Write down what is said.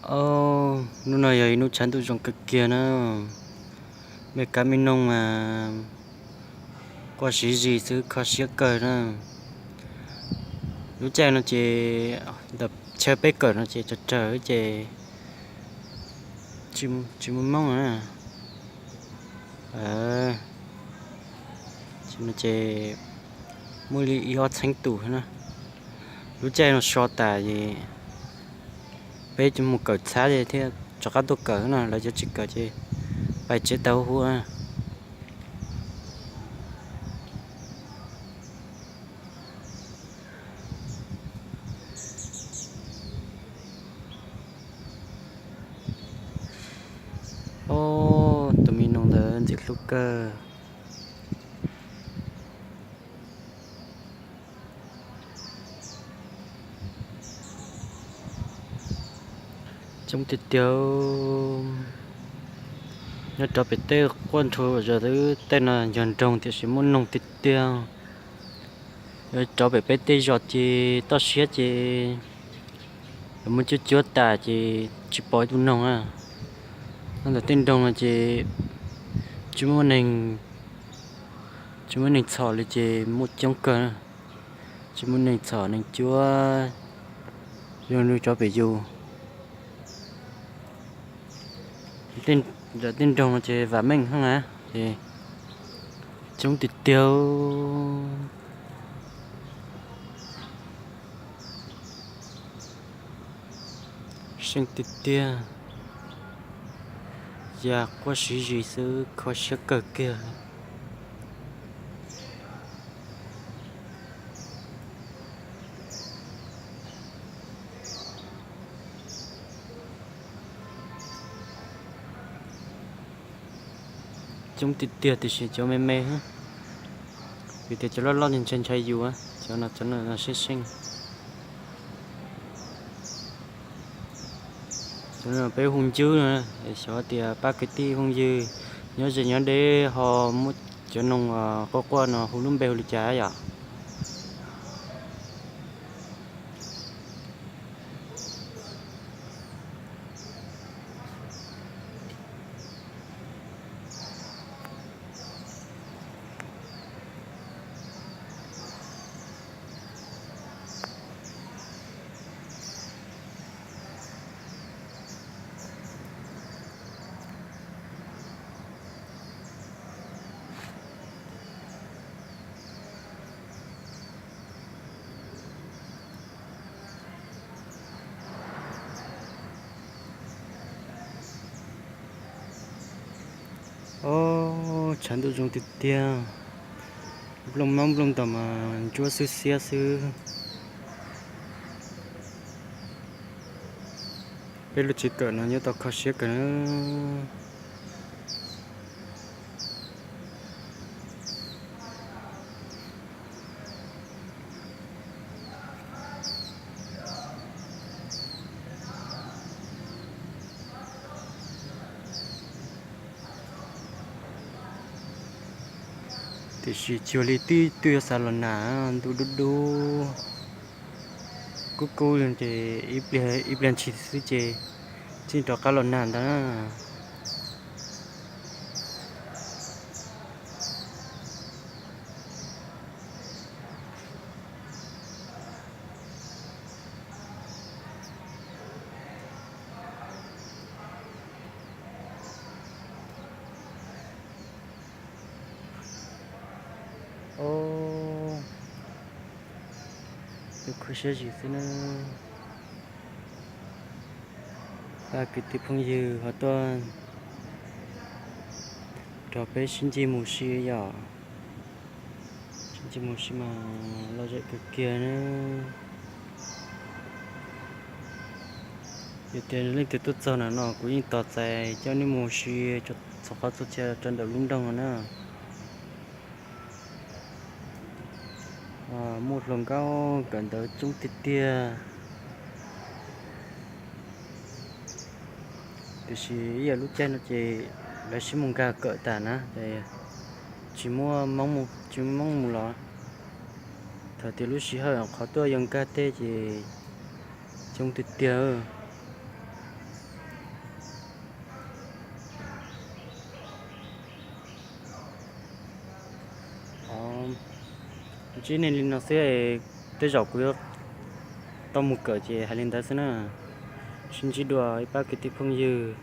Au, hnub no yog ib hnub tshav ntuj zoo kawg kiag na. Me kab me noog mas quaj siv zis xwb, kho siab kawg na. Lub caij no ces ntawm chaw peb kawm no ces tsawg tsawg ces tsis muaj moob na. Ces muaj li ib ob txheeb tus na. Lub caij no so tas es peb mus kawm txhab thiab rov qab tuaj kawm na, lawv cov tsis kawm ces pais tsev tag huv huv. Au, tus me noog ntawd ntxim hlub kawg. Coob tiag tiag. Nyob rov pem teb quaj nrhu zog xwb, tej no yog nroog tiam sis muaj noog tiag tiag. Yuav rov pem peb tej zos ces toj siab ces lawv muab cuab cuab tas ces tsis pom ib tug noog na. Nyob ntawm tej nroog no ces tsis muaj neeg, tsis muaj neeg txhom li ces muaj coob kawg na. Tsis muaj neeg txhom neeg cuab, yog nws rov pem yus. Tej nroog no ces vam meej heev na, ces coob tiag tiag. Seej tiag tiag. Yam quaj siv zis xwb, kho siab kawg kiag. Coob tiag tiag tiam sis cov me me, vim tias cov loj loj ntshai ntshai yus, cov no cov no seej seej. Cov no peb hu ncwb no, xyov tias pab kwv tij phooj ywg nyob ze nyob deb ho muab cov noog quaj quaj no hu lub npe hu li cas yom? Au, tshav ntuj zoo tiag tiag. Nplooj hmoob nplooj ntoos mas ntsuab xwb xiab xwb. Peb lub tsev kawm no nyob tau kho siab kawg na. Tiam sis cuag li twb twb yuav xav los nag, ntuj dub dub kub kub ces ib pliag ntshis xwb ces tseem rov qab los nag ntag na. Au, tus kho siab zim xwb na. Pab kwv tij phooj ywg ho tuaj nrog peb sib ntsib mus si yom. Sib ntsib mus si mas lom zem kawg kiag na. Yog tias leej twg tuaj txog na no kuv yeej tos txais coj nej mus si txhua qhov txhua chaw rau ntawm lub nroog no na. Muaj hluas nkauj kawm ntawv coob tiag tiag. Tiam sis ib yam lub caij no ces lawv sib mus nkag kawm tas na, tsis muaj, tsis muaj moob mus los. Thaum tias lub sij hawm qhov tuaj yuav nkag tej ces coob tiag tiag. Ntsib nej li no xwb, tej zaum kuv yuav tau mus kawm ces hais li ntawd xwb na. Sib ntsib dua ib pab kwv tij phooj ywg.